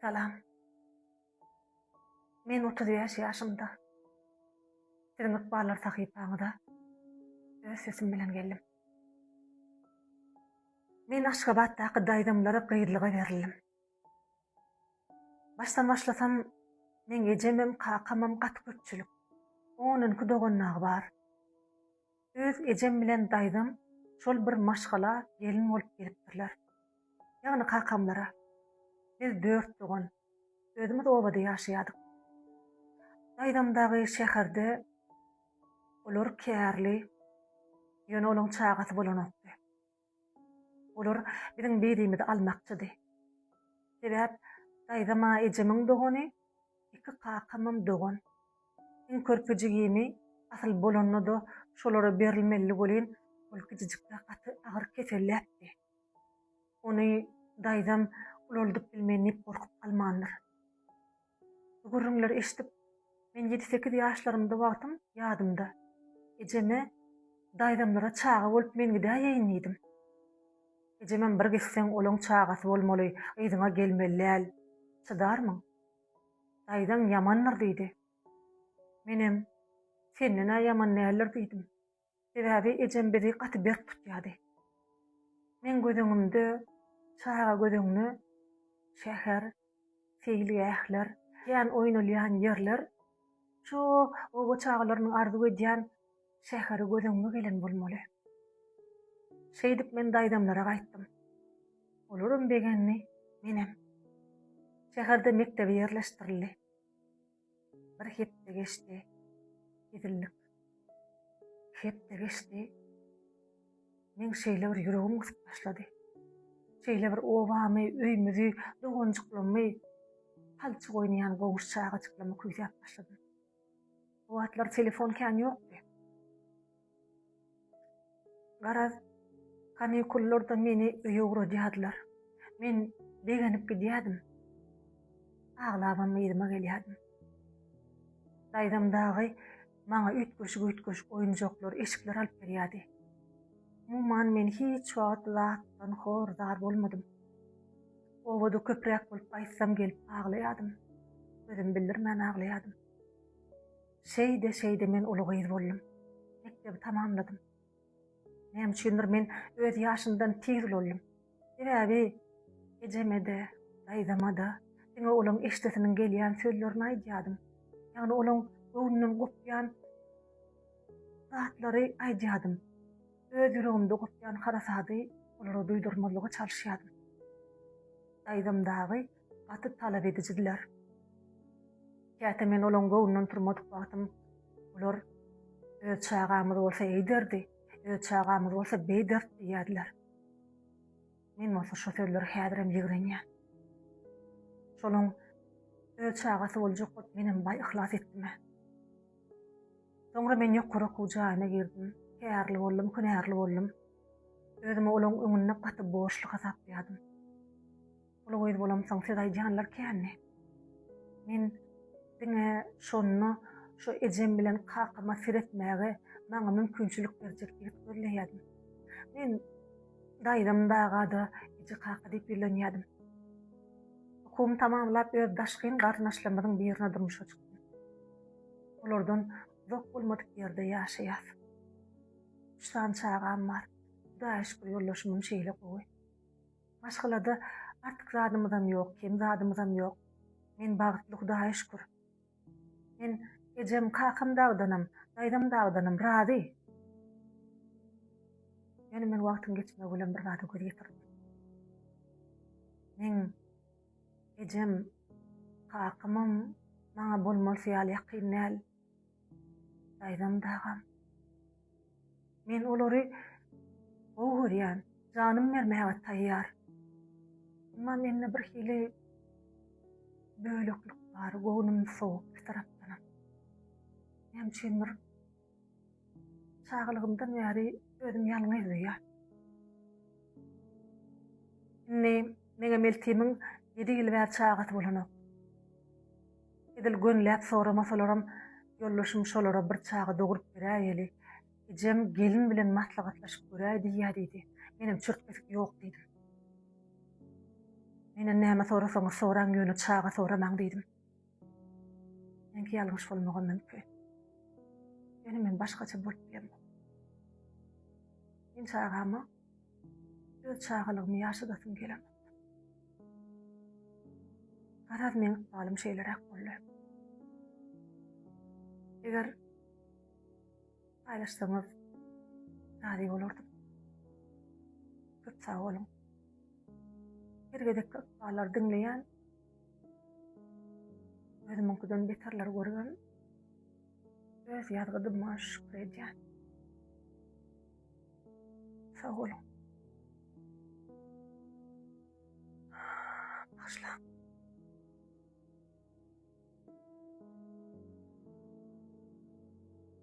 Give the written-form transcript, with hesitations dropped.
Salam. Men 35 ýaşymda. Siziň ykballar sahypaňyza öz sesim bilen geldim. Men Aşgabatdaky daýzamlara gyzlyga berildim. Başdan başlasam, meň ejemem, kakamam gaty köpçülik. Onunky dogan dagy bar. Öz ejem bilen daýzam şol bir maşgala gelin bolup gelipdirler. Ýagny kakamlara. Biz dört dogan. Özümiz obada ýaşaýardyk. Daýzam dagy şäherde, olar kärli, ýöne olaň çagasy bolanokdy. Olar biziň birimizi almakçydy. Sebäp daýzam-a ejemiň dogany, iki kakamam dogan. Iň körpe jigimi asyl bolanda-da şolara berilmelidi welin, ol kiçijikde gaty agyr keselläpdi. Ony daýzam ulaldyp bilmen diýip gorkup almandyr. Bu gürrüňleri eşidip, men ýedi-sekiz ýaşlarymda wagtym ýadymda. Ejeme, Daýzamlara çaga bolup men gidäýeýin diýdim. Ejemem bir gitseň olaň çagasy bolmaly, yzyňa gelmeli däl. Çydarmyň? Daýzaň ýamandyr diýdi. Menem, Senden-ä ýaman däldir diýdim. Sebäbi ejem bizi gaty berk tutýardy. Meň göz öňümde, çaga göz öňüne şäher, seýilgähler, kän oýnalýan ýerler, şo oba çagalarynyň arzuw edýän şäheri göz öňüme gelen bolmaly. Şeýdip men daýzamlara gaýtdym. Olaram begendi, menem. Şäherde mekdebe ýerleşdirildi. Bir hepde geçdi, hezillik. Iki hepde geçdi, meň şeýle bir ýüregim gysyp başlady. Şeýle bir obamy, öýümizi, doganjyklarymy, palçyk oýnaýan goňşy çagajyklarymy küýsäp başladym. O wagtlar telefon kän ýokdy. Garaz, kanikullarda meni öýe ugradýardylar. Men begenip gidýärdim. Aglabam yzyma gelýärdim. Daýzam dagy maňa üýtgeşik-üýtgeşik oýunjaklar, eşikler alyp berýärdi. Umuman, men hiç wagt zatdan hor-zar bolmadym. Obada köpräk bolup gaýtsam gelip aglaýardym. Özüm bildirmän aglaýardym. Şeýde-şeýde men uly gyz boldum. Mekdebi tamamladym. Näme üçindir men öz ýaşymdan tiz ulaldym. Sebäbi ejeme-de, daýzama-da diňe olaň eşdesiniň gelýän sözlerini aýdýardym. Ýagny olaň göwnünden gopýan zatlary aýdýardym. Öz ýüregimde gopýan harasady olara duýdurmazlyga çalyşýardym. Daýzam dagy gaty talabedijidiler. Käte men olaň göwnünden turmadyk wagtym olar öz çagamyz bolsa eýderdi, öz çagamyz bolsa beýderdi diýýärdiler. Men bolsa şo sözleri häzirem ýigrenýän. Şolaň öz çagasy boljak bolup menem baý yhlas etdim-ä. Soňra men ýokary okuw jaýyna girdim, kärli boldum, hünärli boldum. Özümi olaň öňünde gaty borçly hasaplaýardym. Uly gyz bolamsoň söz aýdýanlar kändi. Men diňe şonda şo ejem bilen kakama seretmäge maňa mümkinçilik berjek ýigit gözleýärdim. Men daýzam daga-da eje-kaka diýip ýüzlenýärdim. Okuwymy tamamlap öz daşgyn garyndaşlarymyzyň birine durmuşa çykdym. Olardan uzak bolmadyk ýerde ýaşaýas. Üç sany çagam bar. Hudaýa şükür ýoldaşymam şeýle gowy. Maşgalada artyk zadymyzam ýok, kem zadymyzam ýok. Men bagtly Hudaýa şükür. Men ejem, kakam dagydanam, daýzam dagydanam razy. Ýöne men wagtyň geçmegi bilen bir zada göz ýetirdim. Meň ejem, kakamam maňa bolmalysy ýaly ýakyn däl. Daýzam dagam. Men olary gowy görýän, janym bermäge taýýar. Emma mende bir hili böleklik bar, göwnüm sowuk bir tarapdanam. Näme üçindir çagalygymdan bäri özüm ýalňyz duýýan. Indi meňem eltimiň ýedi ýyl bäri çagasy bolanok. Edil gönüläp soramasalaram, ýoldaşym şolara bir çaga dogrup beräýeli, ejem gelin bilen maslahatlaşyp göräý diýýä diýdi. Menem çürt-kesik ýok diýdim. Menden näme sorasaňyz soraň, ýöne çaga soramaň diýdim. Meňki ýalňyş bolmagam mümkin. Ýöne men başgaça bolup bilemok. Men çagama öz çagalygymy ýaşadasym gelenok. Garaz meň ykbalym şeýleräk boldy. Eger paýlaşsaňyz razy bolardym. Köp sag boluň. Her gezekki ykballary diňleýän. Özümiňkiden beterleri görübem öz ýazgydyma şükür edýän. Sag boluň. Bagyşlaň.